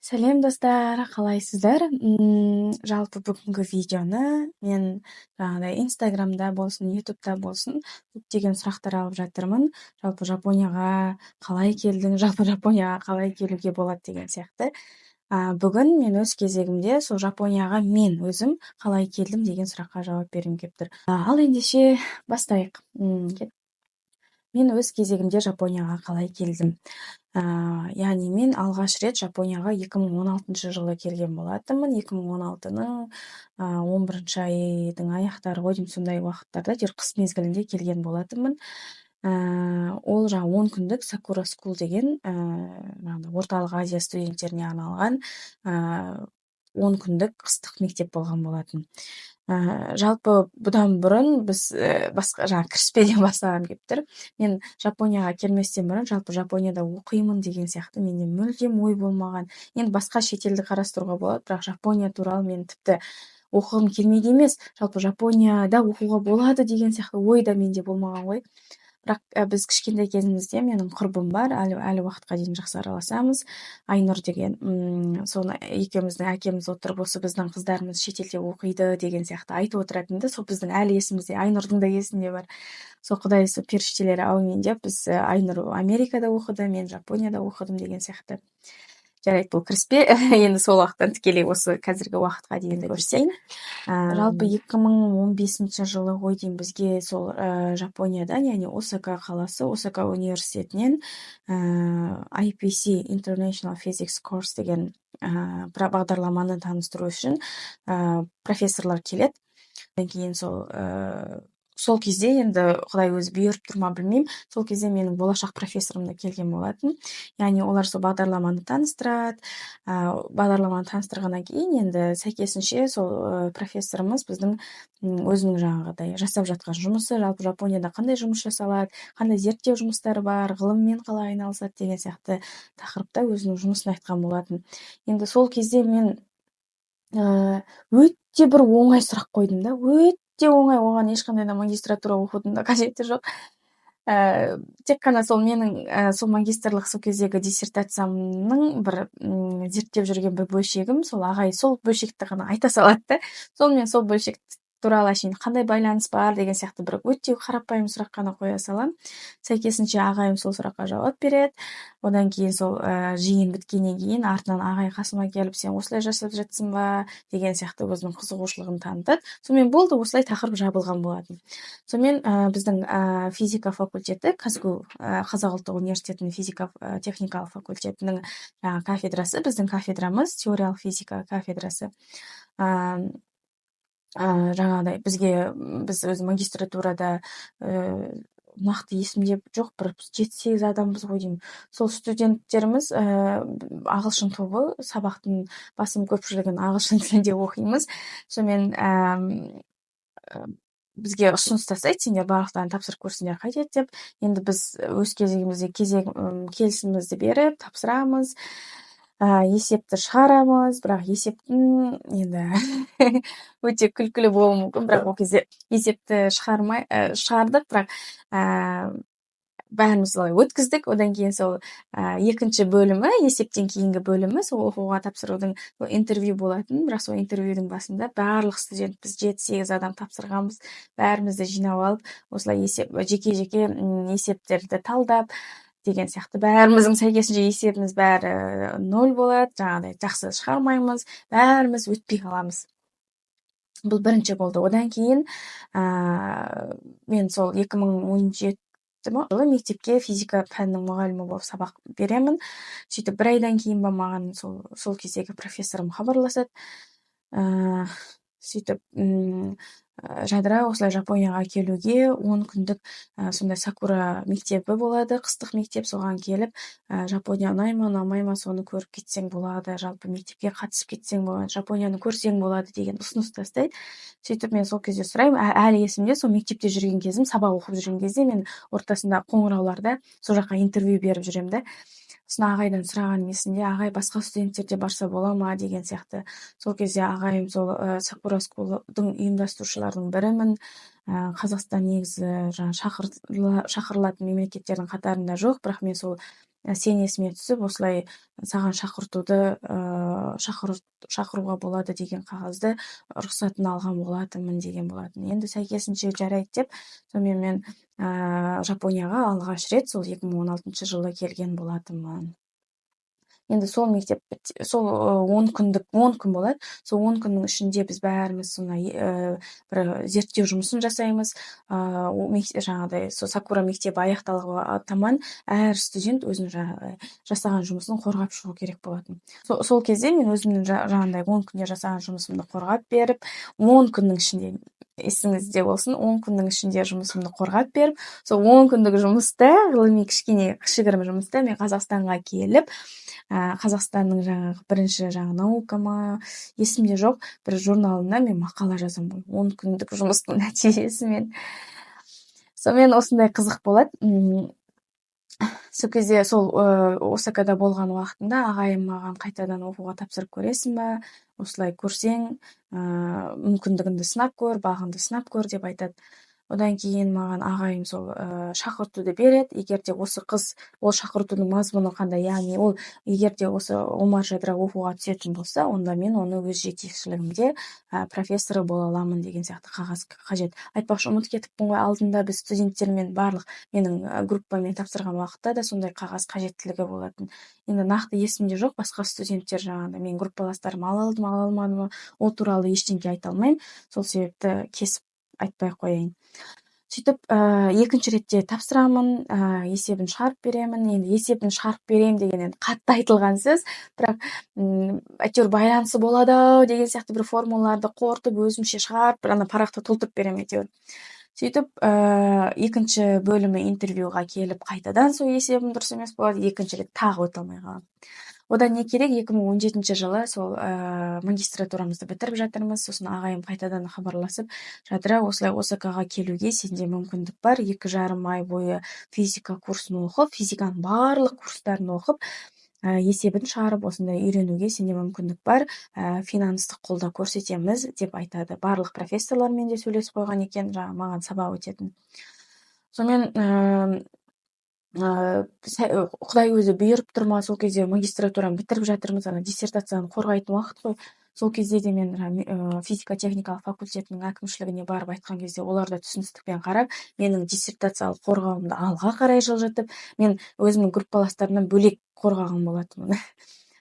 Сәлем, достар, қалайсыздар? Жалпы бүгінгі видеоны мен жаңағыдай Инстаграмда болсын, Ютубта болсын көптеген сұрақтар алып жатырмын. Жалпы Жапонияға қалай келдің, жалпы Жапонияға қалай келуге болады деген сияқты. Бүгін мен өз кезегімде сол Жапонияға мен өзім қалай келдім деген сұраққа жауап бергім келіп тұр. Ал ендеше бастайық. Мен өз кезегімде Жапонияға қалай келдім? Яғни мен алғаш рет Жапонияға 2016 жылы келген болатынмын. 2016-ның 11 айдың аяқтары ғой деймін, сондай уақыттарда, әйтеуір қыс мезгілінде келген болатынмын. Ол жаңағы 10 күндік Сакура School деген жаңағыдай Орталық Азия студенттеріне арналған 10 күндік қыстық мектеп болған болатын. Жалпы бұдан бұрын біз басқа жаңағы кіріспеден бастағым келіп тұр. Мен Жапонияға келместен бұрын жалпы Жапонияда оқимын деген сияқты менде мүлдем ой болмаған. Енді басқа шетелді қарастыруға болады, бірақ Жапония туралы мен тіпті оқығым келмейді емес, жалпы Жапонияда оқуға болады деген сияқты ой да менде болмаған ғой. Бірақ біз кішкентай кезімізде, менің құрбым бар, әлі уақытқа дейін жақсы араласамыз, Айнұр деген, соны екеуміздің әкеміз отырып, осы біздің қыздарымыз шетелде оқиды деген сияқты айтып отыратын да. Сол біздің әлі есімізде, Айнұрдың да есінде бар. Сол Құдай, сол періштелер әумин деп, біз Айнұр Америкада оқыды, мен Жапонияда оқыдым деген сияқты. Жарайды, бұл кіріспе. Енді сол уақыттан тікелей осы қазіргі уақытқа дейін көрсетейін. Жалпы 2015 жылы ғой деймін, бізге сол Жапониядан, яғни Осака қаласы, Осака университетінен IPC, International Physics Course деген бағдарламаны таныстыру үшін профессорлар келеді. Одан кейін сол кезде, енді Құдай өзі бұйырып тұр ма, білмеймін, сол кезде менің болашақ профессорым да келген болатын. Яғни олар сол бағдарламаны таныстырады. Бағдарламаны таныстырғаннан кейін енді сәйкесінше сол профессорымыз біздің өзінің жаңағыдай жасап жатқан жұмысы, жалпы Жапонияда қандай жұмыс жасалады, қандай зерттеу жұмыстары бар, ғылыммен қалай айналысады деген сияқты тақырыпта өзінің жұмысын айтқан болатын. Енді сол кезде мен өте бір оңай сұрақ қойдым да, өте оңай, оған ешқандай да магистратура оқудың да қажеті жоқ. Тек қана сол менің сол магистрлық сол кездегі диссертациямның бір зерттеп жүрген бір бөлшегім, сол ағай сол бөлшекті ғана айта салады да, сонымен сол бөлшек туралы әшейін қандай байланыс бар деген сияқты бір өте қарапайым сұрақ қана қоя саламын. Сәйкесінше ағайым сол сұраққа жауап береді. Одан кейін сол жиын біткеннен кейін артынан ағай қасыма келіп, сен осылай жасап жатсың ба деген сияқты өзінің қызығушылығын танытады. Сонымен болды, осылай тақырып жабылған болатын. Сонымен біздің физика факультеті, КазГУ, Қазақ ұлттық университетінің физика техникалық факультетінің жаңағы кафедрасы, біздің кафедрамыз, теориялық физика кафедрасы, жаңағыдай бізге, біз өз магистратурада, нақты есімде жоқ, бір жеті сегіз адамбыз ғой деймін, сол студенттеріміз, ағылшын тобы, сабақтың басым көпшілігін ағылшын тілінде оқимыз. Сонымен бізге ұсыныс тастайды, сендер барлықтарың тапсырып көрсеңдер қайтеді деп. Енді біз өз кезегімізде кезек келісімімізді беріп тапсырамыз, есепті шығарамыз. Бірақ есептің енді өте күлкілі болуы мүмкін, бірақ ол кезде есепті шығармай шығардық, бірақ бәріміз солай өткіздік. Одан кейін сол екінші бөлімі, есептен кейінгі бөлімі, сол оқуға тапсырудың интервью болатын. Бірақ сол интервьюдің басында барлық студент, біз жеті сегіз адам тапсырғанбыз, бәрімізді жинап алып, осылай есеп, жеке жеке есептерді талдап деген сияқты, бәріміздің сәйкесінше есебіміз бәрі ноль болады, жаңағыдай жақсы шығармаймыз, бәріміз өтпей қаламыз. Бұл бірінші болды. Одан кейін мен сол 2017 жылы мектепке физика пәнінің мұғалімі болып сабақ беремін. Сөйтіп бір айдан кейін ба, маған сол кездегі профессорым хабарласады. Сөйтіп Жадыра, осылай Жапонияға келуге 10 күндік сондай сакура мектебі болады, қыстық мектеп, соған келіп, Жапония ұнай ма, ұнамай ма, соны көріп кетсең болады, жалпы мектепке қатысып кетсең болады, Жапонияны көрсең болады деген ұсыныс тастайды. Сөйтіп мен сол кезде сұраймын, әлі есімде, сол мектепте жүрген кезім, сабақ оқып жүрген кезде мен ортасында қоңырауларда сол жаққа интервью беріп жүремін да. Сосын ағайдан сұрағаным есімде: ағай, басқа студенттер де барса бола ма деген сияқты. Сол кезде ағайым сол Сакура School-дың ұйымдастырушыларының бірімін, Қазақстан негізі жаңағы шақырылатын мемлекеттердің қатарында жоқ, бірақ мен сол Сен есіме түсіп, осылай саған шақыртуды шақыруға болады деген қағазды, рұқсатын алған болатынмын деген болатын. Енді сәйкесінше жарайды деп, сонымен мен Жапонияға алғаш рет сол 2016 жылы келген болатынмын. Енді сол мектеп, сол 10 күндік, 10 күн болады. Сол 10 күннің ішінде біз бәріміз сондай бір зерттеу жұмысын жасаймыз. Жаңағыдай сол Сакура мектебі аяқталуға таман әр студент өзінің жаңағы жасаған жұмысын қорғап шығу керек болатын. Сол кезде мен өзімнің жаңағындай 10 күнде жасаған жұмысымды қорғап беріп, 10 күннің ішінде, есіңізде болсын, 10 күннің ішінде жұмысымды қорғап беріп, сол 10 күндік жұмыста, ғылыми кішкене кішігірім жұмыста мен Қазақстанға келіп, Қазақстанның жаңағы бірінші, жаңағы «Наука» ма, есімде жоқ, бір журналында мен мақала жазамын 10 күндік жұмыстың нәтижесімен. Сонымен осындай қызық болады. Сол кезде, сол Осакада болған уақытында ағайым маған қайтадан оқуға тапсырып көресің ба, осылай көрсең, мүмкіндігіңді сынап көр, бағыңды сынап көр деп айтады. Одан кейін маған ағайым сол шақыртуды береді. Егер де осы қыз, ол шақыртудың мазмұны қандай? Яғни ол егер де осы Омар Жадыра оқуға түсетін болса, онда мен оны өз жетекшілігімде профессоры бола аламын деген сияқты қағаз қажет. Айтпақшы, ұмытып кетіппін ғой, алдында біз студенттермен, барлық менің группамен тапсырған уақытта да сондай қағаз қажеттілігі болатын. Енді нақты есімде жоқ, басқа студенттер, жаңағыдай менің группаластарым ала алды ма, ала алмады ма, ол туралы ештеңе айта алмаймын. Сол себепті кесіп айтпай ақ қояйын. Сөйтіп екінші ретте тапсырамын, есебін шығарып беремін. Енді есебін шығарып беремін деген енді қатты айтылған сөз, бірақ әйтеуір байланысы болады ау деген сияқты бір формулаларды қорытып, өзімше шығарып, бір ана парақты толтырып беремін әйтеуір. Сөйтіп екінші бөлімі интервьюға келіп, қайтадан сол есебім дұрыс емес болады. Екінші рет тағы өте алмай қаламын. Одан не керек, 2017 жылы сол магистратурамызды бітіріп жатырмыз. Сосын ағайым қайтадан хабарласып: «Жадыра, осылай Осакаға келуге сенде мүмкіндік бар. 2,5 ай бойы физика курсын оқып, физиканың барлық курстарын оқып, есебін шығарып, осындай үйренуге сенде мүмкіндік бар, финанстық қолдау көрсетеміз», – деп айтады. Барлық профессорлармен де сөйлесіп қойған екен, жаңағы маған сабақ өтетін. Сонымен Құдай өзі бұйырып тұр ма, сол кезде магистратураны бітіріп жатырмыз, ана диссертацияны қорғайтын уақыт қой. Сол кезде де мен физика техникалық факультетінің әкімшілігіне барып айтқан кезде, олар да түсіністікпен қарап, менің диссертациялық қорғауымды алға қарай жылжытып, мен өзімнің группаластарымнан бөлек қорғаған болатынмын.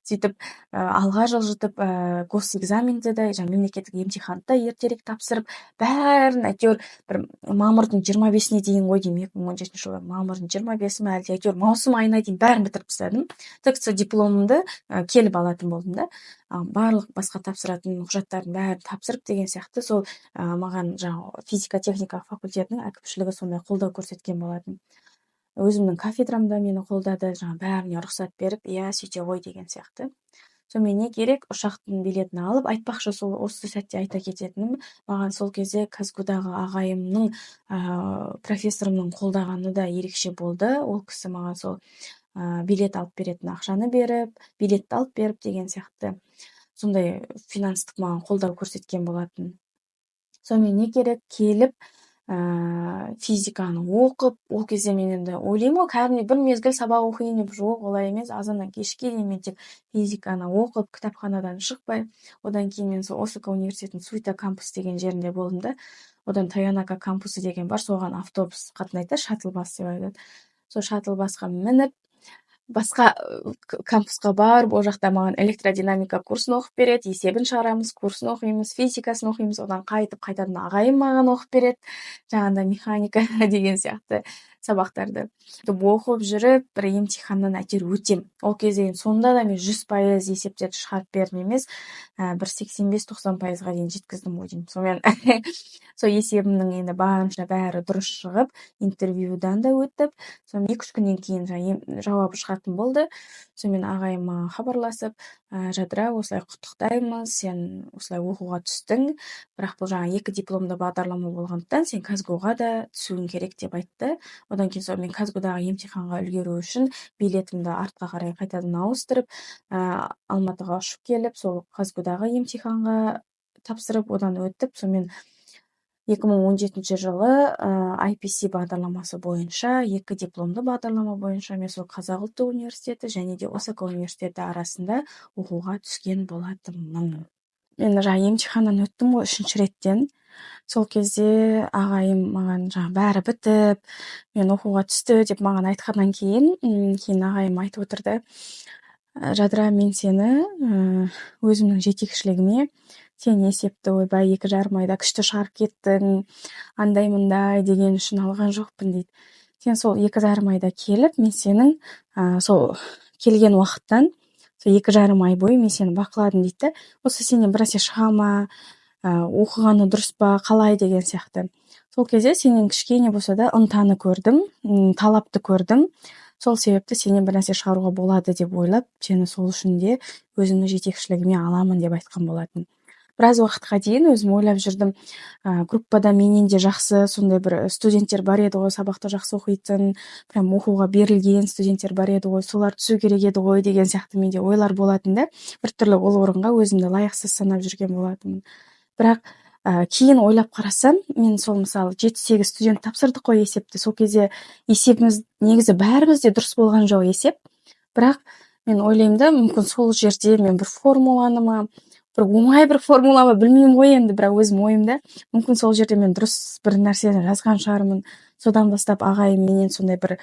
Сөйтіп алға жылжытып, госэкзаменді де, жаңағы мемлекеттік емтиханды да ертерек тапсырып, бәрін әйтеуір бір мамырдың 25-іне дейін ғой деймін, 2017 жылы мамырдың 25-і ма, әлде әйтеуір маусым айына дейін бәрін бітіріп тастадым. Так что дипломымды келіп алатын болдым да, барлық басқа тапсыратын құжаттардың бәрін тапсырып деген сияқты. Сол маған жаңағы физика техникалық факультетінің әкімшілігі сондай қолдау көрсеткен болатын. Өзімнің кафедрам да мені қолдады, жаңағы бәріне рұқсат беріп, иә, сөйте ғой деген сияқты. Сонымен не керек, ұшақтың билетін алып. Айтпақшы, сол осы сәтте айта кететінім, маған сол кезде КазГУдағы ағайымның, профессорымның қолдағаны да ерекше болды. Ол кісі маған сол билет алып беретін ақшаны беріп, билетті алып беріп деген сияқты, сондай финанстық маған қолдау көрсеткен болатын. Сонымен не керек, келіп, физиканы оқып, ол кезде мен енді ойлаймын ғой, кәдімгідей бір мезгіл сабақ оқиын деп. Жоқ, олай емес, азаннан кешке дейін мен тек физиканы оқып, кітапханадан шықпай. Одан кейін мен сол Осака университетінің Суита кампус деген жерінде болдым да, одан Тойонака кампусы деген бар, соған автобус қатынайды да, shuttle bus деп айтады. Сол shuttle bus қа мініп, басқа кампусқа барып, ол жақта маған электродинамика курсын оқып береді, есебін шығарамыз, курсын оқимыз, физикасын оқимыз. Одан қайтып, қайтадан ағайым маған оқып береді жаңағындай механика деген сияқты сабақтарды. Оқып жүріп, бір емтиханнан әйтеуір өтем. Ол кезде енді сонда да мен 100% есептерді шығарып бердім емес, бір 85-90%-ға дейін жеткіздім ғой деймін. Сонымен сол есебімнің енді барынша бәрі дұрыс шығып, интервьюдан да өтіп, сонымен 2-3 күннен кейін жаңа жауабы шығатын болды. Сонымен ағайым маған хабарласып: «Жадыра, осылай құттықтаймыз, сен осылай оқуға түстің, бірақ бұл жаңа екі дипломды бағдарлама болғандықтан, сен КазГУға да түсуің керек», – деп айтты. Одан кейін сол мен КазГУдағы емтиханға үлгеру үшін билетімді артқа қарай қайтадан ауыстырып, Алматыға ұшып келіп, сол КазГУдағы емтиханға тапсырып, одан өтіп, сонымен 2017 жылы IPC бағдарламасы бойынша, екі дипломды бағдарлама бойынша мен сол Қазақ ұлттық университеті және де Осака университеті арасында оқуға түскен болатынмын. Мен жаңа емтиханнан өттім ғой үшінші реттен. Сол кезде ағайым маған жаңа бәрі бітіп, мен оқуға түсті деп маған айтқаннан кейін ағайым айтып отырды: «Жадыра, мен сені өзімнің жетекшілігіме, сен есепті ойбай 2,5 айда күшті шығарып кеттің, андай мындай деген үшін алған жоқпын», – дейді. «Сен сол 2,5 айда келіп, мен сенің сол келген уақыттан сол 2,5 ай бойы мен сені бақыладым», – дейді да. «Осы сенен бір нәрсе шыға ма, оқығаны дұрыс па, қалай?» деген сияқты. «Сол кезде сенен кішкене болса да ынтаны көрдім, талапты көрдім. Сол себепті сенен бір нәрсе шығаруға болады деп ойлап, сені сол үшін де өзімнің жетекшілігіме аламын», – деп айтқан болатын. Біраз уақытқа дейін өзім ойлап жүрдім, группада менен де жақсы сондай бір студенттер бар еді ғой, сабақты жақсы оқитын, прям оқуға берілген студенттер бар еді ғой, солар түсу керек еді ғой деген сияқты менде ойлар болатын да. Біртүрлі ол орынға өзімді лайықсыз санап жүрген болатынмын. Бірақ кейін ойлап қарасам, мен сол, мысалы, жеті сегіз студент тапсырдық қой есепті. Сол кезде есебіміз негізі бәрімізде дұрыс болған жоқ есеп. Бірақ мен ойлаймын да, мүмкін, сол жерде мен бір формуланы ма, бір оңай бір формула ма, білмеймін ғой енді, бірақ өзім ойымда, мүмкін, сол жерде мен дұрыс бір нәрсені жазған шығармын. Содан бастап ағайым менен сондай бір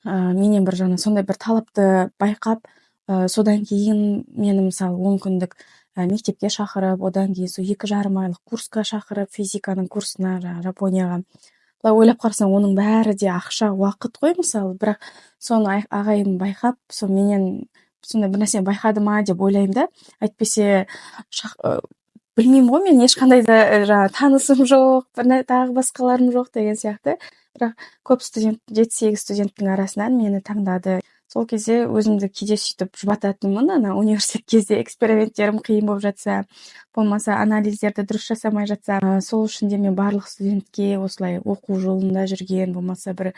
менен бір жаңа сондай бір талапты байқап, содан кейін мені, мысалы, 10 күндік мектепке шақырып, одан кейін сол 2,5 айлық курсқа шақырып, физиканың курсына, жаңағы Жапонияға. Былай ойлап қарасаң, оның бәрі де ақша, уақыт қой, мысалы. Бірақ соны ағайым байқап, сол менен сондай бір нәрсені байқады ма деп ойлаймын да. Әйтпесе білмеймін ғой, мен ешқандай да жаңағы танысым жоқ, бір тағы басқаларым жоқ деген сияқты. Бірақ көп студент, жеті сегіз студенттің арасынан мені таңдады. Сол кезде өзімді кейде сөйтіп жұбататынмын. Ана университет кезде эксперименттерім қиын болып жатса, болмаса анализдерді дұрыс жасамай жатса, сол үшін де мен барлық студентке, осылай оқу жолында жүрген, болмаса бір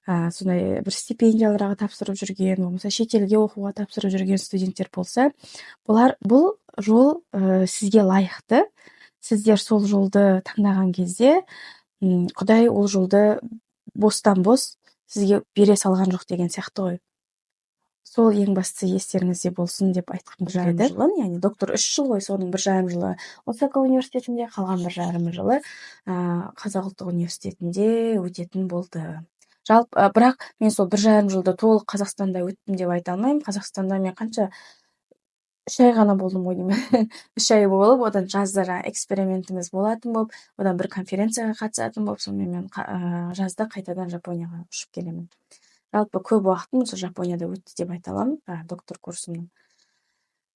сондай бір стипендияларға тапсырып жүрген, болмаса шетелге оқуға тапсырып жүрген студенттер болса, бұлар бұл жол сізге лайықты. Сіздер сол жолды таңдаған кезде Құдай ол жолды бостан бос сізге бере салған жоқ деген сияқты ғой. Сол ең бастысы естеріңізде болсын деп айтқым келеді. Жылын, яғни доктор 3 жыл ғой, соның 1,5 жылы Осака университетінде, қалған 1,5 жылы Қазақ ұлттық университетінде өтетін болды жалпы. Бірақ мен сол 1,5 жылды толық Қазақстанда өттім деп айта алмаймын. Қазақстанда мен қанша, 3 ай ғана болдым ғой деймін. 3 ай болып, одан жазда жаңағы экспериментіміз болатын болып, одан бір конференцияға қатысатын болып, сонымен мен жазда қайтадан Жапонияға ұшып келемін. Жалпы көп уақытым осы Жапонияда өтті деп айта аламын, доктор курсымның.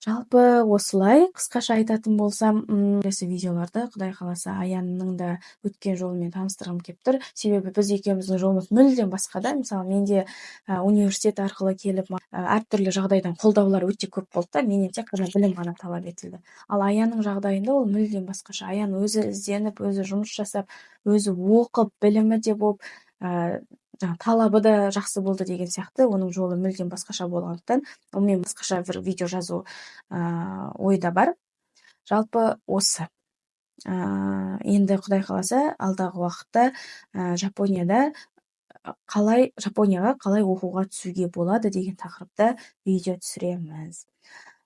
Жалпы осылай қысқаша айтатын болсам, келесі видеоларда, Құдай қаласа, Аянның да өткен жолымен таныстырғым келіп тұр. Себебі біз екеуміздің жолымыз мүлдем басқа да. Мысалы, менде университет арқылы келіп, әртүрлі жағдайдан қолдаулар өте көп болды да, менен тек қана білім ғана талап етілді. Ал Аянның жағдайында ол мүлдем басқаша. Аян өзі ізденіп, өзі жұмыс жасап, өзі оқып, білімі де болып, жаңағы талабы да жақсы болды деген сияқты. Оның жолы мүлдем басқаша болғандықтан, онымен басқаша бір видео жазу ойда бар. Жалпы осы. Енді Құдай қаласа, алдағы уақытта Жапонияда қалай, Жапонияға қалай оқуға түсуге болады деген тақырыпта видео түсіреміз.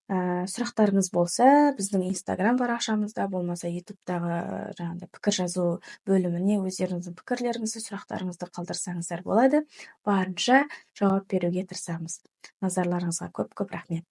Сұрақтарыңыз болса, біздің Инстаграм парақшамызда, болмаса Ютубтағы жаңағыдай пікір жазу бөліміне өздеріңіздің пікірлеріңізді, сұрақтарыңызды қалдырсаңыздар болады. Барынша жауап беруге тырысамыз. Назарларыңызға көп көп рахмет.